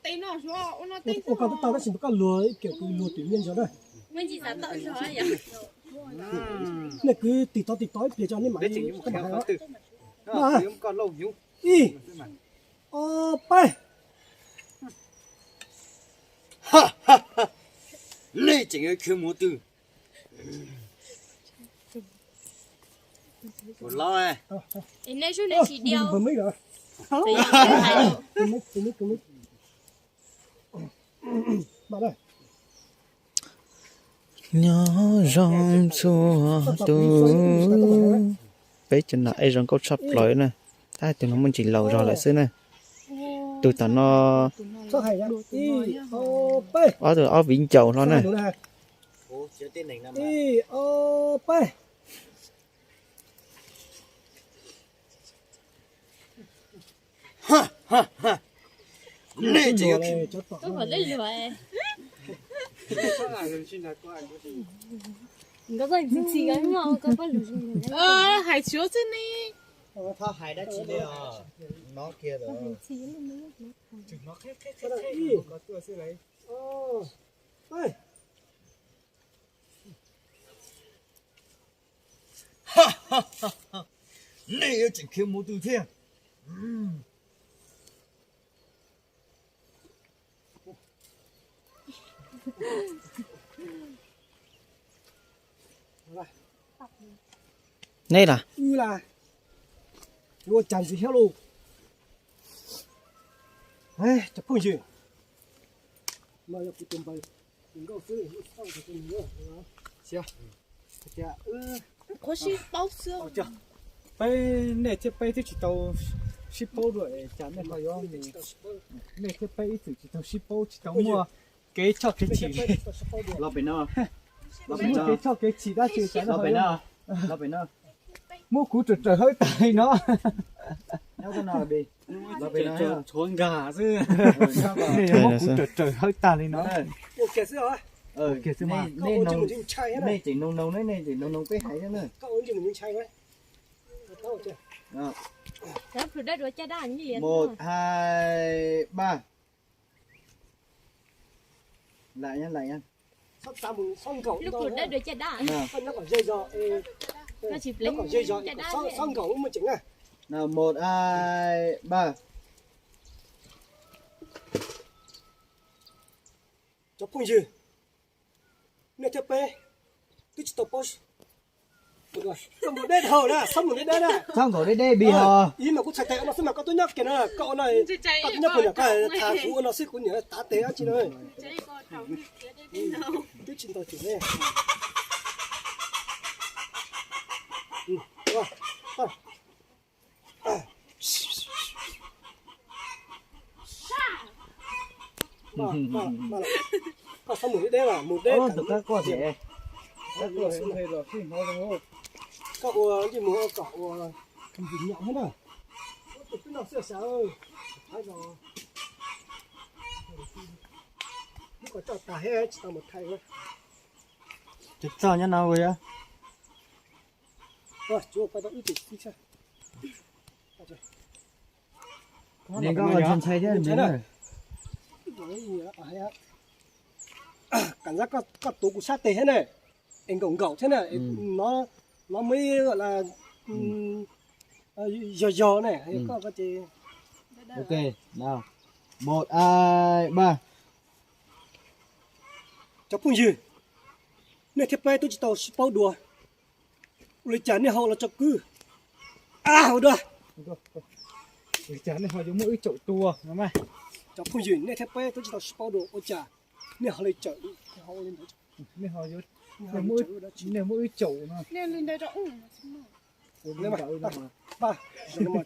Ua koj tau tab sis koj luag ib kiam kuv luag twm nyiaj ntso na. Nej kwv tig tod tig tod ib pliag tso nej mam li koj mam hais. Ib, ob, peb. Nej tseem yuav khiav mus twg? Nyob zoo txhua tus, peb cov nam ej zoo nkauj tshaj plaws na. Tab tus no muaj ntsis laus zog lawm xwb na. Tus tom no ob tug ob viv ncaus hlo na. Nej tseem yuav khiav. Hais tsis txij ne. Nej yuav tseem khiav mus twg thiab? Nej las, ua cas ntxiv thiab lauj? Cov phooj ywg, no yog kuv tus npawg, tus nkauj xwb, tias peb, nej thiab peb twb tsis tau sib paub dua es cas nej ho yuav, nej thiab peb ib txwm tsis tau sib paub, tsis tau muaj kev choj kev chim. Los pem no, los pem no, kev choj kev chim dab tsi cas no, los pem no. Muab kuv raws raws hawb tag li no. Los pem no, tshuav nkag xwb. Nej muab kuv raws raws hawb tag li no. Nej tseem noog noog, nej tseem noog noog peb hais thiab na. Một, hai, ba. Lawm, lawm. Một, hai, ba. Cov phooj ywg, nej thiab peb twb tsis tau paub. Koj mus deb dhau na, txhob mus deb deb na. Txhob nkaum deb deb vim ho ib mas kuv txhais tes ua no xwb mas koj twb nyob kiag no, koj ua no, koj twb nyob puag nram koj tham kuv ua no xwb kuv niam tav tes dab tsi no. Twb tsis ntaus cem ne. Koj txhob mus deb deb, mus deb tus qab quaj thiab. Koj ua ntsej muag kom ua ntim nyom thiab na. Tus twb noj xwb xav, ib kom coj tag thiab tsis tau mus thaij. Tsis txog nyob no ua yog. Niam, koj ntshai ntshai thiab. Kam ntxab koj tuav kuv sab tes thiab na, es nkaum nkaum thiab na, no muaj ib yog yog na, koj ces. Ok, một, hai, ba. Cov phooj ywg, nej thiab peb twb tsis tau sib paub dua, ua li cas nej ho los tso kwv? Ua dua. Ua li cas nej ho yuav muab wb caum tua no mas? Cov phooj ywg, nej thiab peb twb tsis tau sib paub dua, ua cas nej ho li caum, nej ho ua li ntawd? Nej muab wb caum no.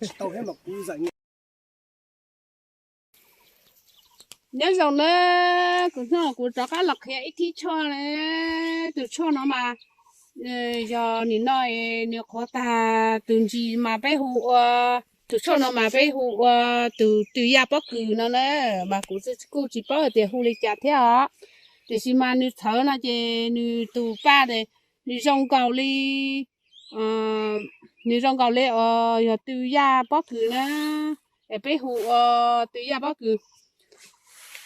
Tsis tau thiab mas kuv zam. Nyob zoo na, kuv hnub no kuv rov qab los qhia ib thib tshuaj na. Tus tshuaj no mas yog nim no nws qhuav tag tus ntsis mas peb hu ua, tus tshuaj no mas peb hu ua tus twm yaj pob kws no na. Mas kuv kuj tsis paub hais tias hu li cas thiab os. Tiam sis mas nws txhawv no ces nws tus paj es nws zoo nkaus li, nws zoo nkaus li os, yog twm yaj pob kws na. Es peb hu ua twm yaj pob kws.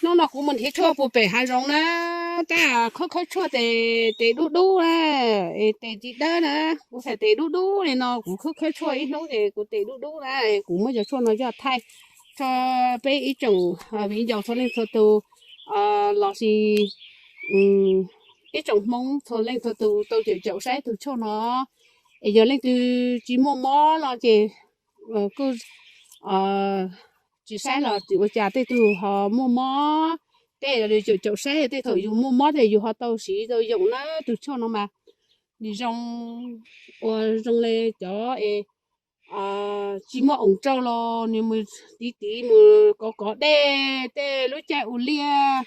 Hnub no kuv mus nrhiav tshuaj puag pem hav zoov na, tab khawb khawb tshuaj tes tes dub dub na, es tes tsis dawb na, kuv txhais tes dub dub li no, kuv khawb khawb tshuaj ib hnub ces kuv tes dub dub na, kuv muab cov tshuaj no coj thaij tso peb ib tsoom viv ncaus txhua leej txhua tus, lossis ib tsoom Hmoob txhua leej txhua tus tau caum caum saib tus tshuaj no. Es yog leej twg tsis muaj mob no ces kuj tsis saib los tsis ua cas, tej tug ho muaj mob, tej caum caum saib tej thaum yus muaj mob ces yus ho tau siv tau yoom na. Tus tshuaj no mas nws zoo, ua zoo li cov es tsis muaj oos rau los nws mus tiv tiv mus kov kov dej, tej lub caij ua liaj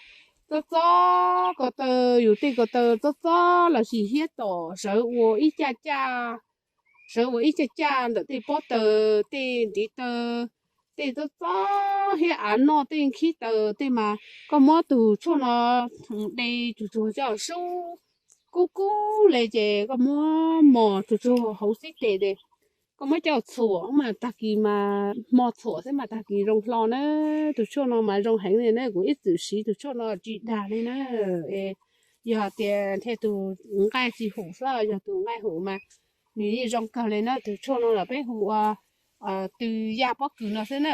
txob txob ko taw, yus tej ko taw txob txob lossis hiab tom sawv ua ib caj caj, sawv ua ib caj caj ntawm tej pob taws, tej ntiv taw, tej txob txob thiab av noj tej nkhib taws tej mas koj muab tus tshuaj no de tsuag tsuag coj sub kub kub li ces koj muab mos tsuag tsuag hauv xib tes ces koj muab coj txhuam mas tag kis mas hmo txhuam xwb mas tag kis zoo hlo na. Tus tshuaj no mas zoo heev li na, kuv ib txwm siv tus tshuaj no tsis dag li na. Es yog tias nrhiav tus nqaij tsis hum xwb, yog tus nqaij hum mas nws yeej zoo kawg li na. Tus tshuaj no los peb hu ua tw yaj pob kws no xwb na,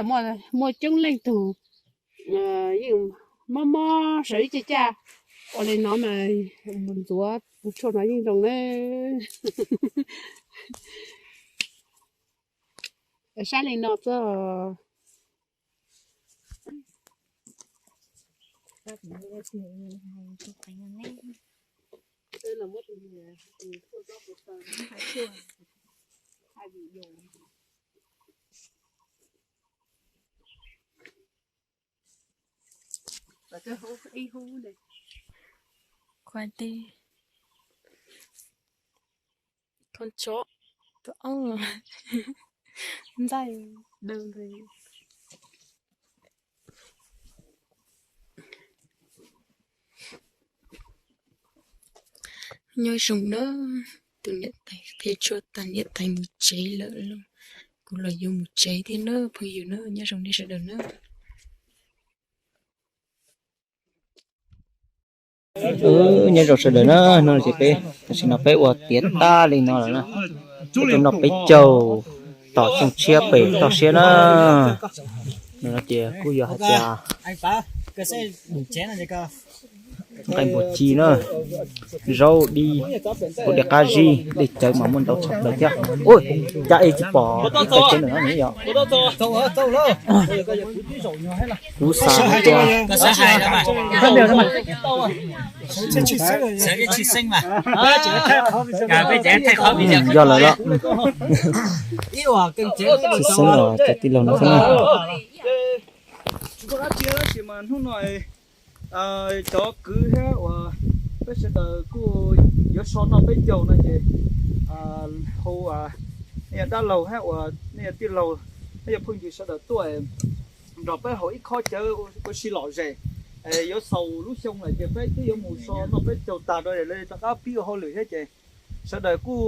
muaj coob leej tug yeej mob mob sawv ib caj caj ua li no mas mus ntxuav tus tshuaj no yeej zoo na. Saib li no xwb. Khuav tib, kho tsob, tus auj, ntaij, daws nqis. Nyob zoo na, tus niam tais qhia tshuaj tas niam tais mus tsev lawm, kuv los yuav mus tsev thiab na phooj ywg na, nyob zoo nej sawv daws na. Nyob zoo sawv daws na, no ces peb tam sim no peb ua tiav tag li no lawm na. Peb tuaj noj peb caug tom Xyooj Tshiab pem toj siab na. No ces kuj yog hais tias nqaij npua ci na, zaub dib, kuv dej qab zib, dej cawv mas muaj ntau tshaj plaws thiab. Ua cas es tsis pom ib tag cawv ntawm no ne yom? Kuv xav hais tias yog lawm los tsis xeeb los cov tij laug no xwb na. Tsis muaj dab tsi tab sis mas hnub no cov kwv thiab uas peb sawv daws kuj yuav so noj peb caug no ces hu nej yog dab laug thiab uas nej yog tij laug, nej yog phooj ywg sawv daws tuaj nrog peb haus ib khob cawv ua si lom zem. Yuav xaus lub xyoo lawm ces peb twb yuav mus so noj peb caug tag rau lawv rov qab pib ua hauj lwm thiab ces sawv daws kuj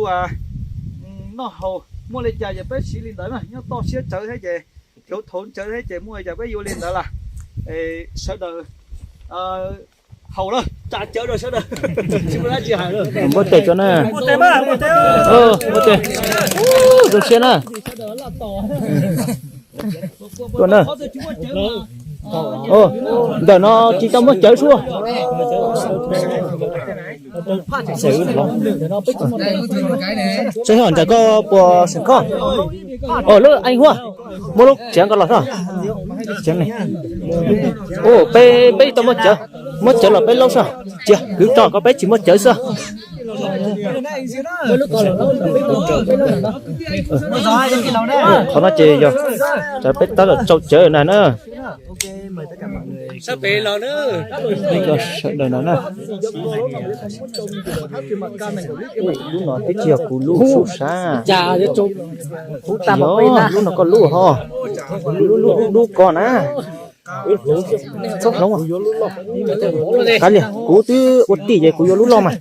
noj haus muaj li cas ces peb siv li ntawd na, nyob toj siab tsawv thiab ces thaum thaum tsawv thiab ces muaj li cas peb yuav li ntawd las. Sawv daws haus lawm tsa cawv rau sawv daws. Tsis muaj dab tsi hais lawm. Npuaj tes tso na. Npuaj tes. Zoo siab na. Tuaj na. Ntawm no tsis tau muaj cawv sua. Saib ho ntawm koj puas seem khob. Os lub eej huaj, muab lub tsev nkaus los xwb. Peb, peb tsis tau muaj cawv, muab cawv los peb laub xwb. Cia kwv tso koj peb tsis muaj cawv xwb. Qhov no ces yog cov peb tab tom tsau cawv na na. Sawv daws no na. Lub no twb tsis yog kuv lub sub sab. Yog lub no koj lub ho. Lub lub dub dub ko na. Txhob hloov. Kav liam, kuv twb ua tij ces kuv yuav lub loj mas.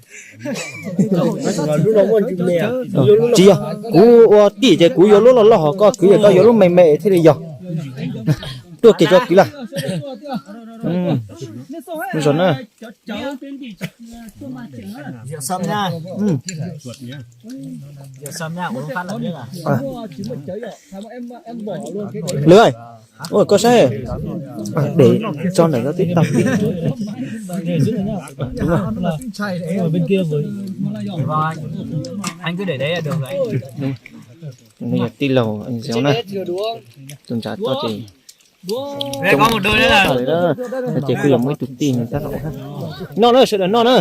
Tsis yog, kuv ua tij ces kuv yuav lub loj loj, ho koj kwv ces koj yuav lub me me thiaj li yog. Tuaj kiag tso kwv lawm. Mus zov na. Lwm, ua koj saib, de tso ntawm no twb tau. Yog tij laug Zeb na, tus ntsav toj ces ces kuj yuav muaj ib tug tij nws tab tom noj na, sawv daws noj na.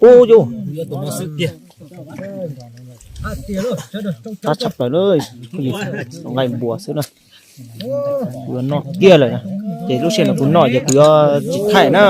Ub yus, qab tshaj plaws na, nqaij npua xwb na. Kuv yuav noj kiag lawm na, ces lub sij hawm no kuv noj ces kuv yuav tsis thaij na.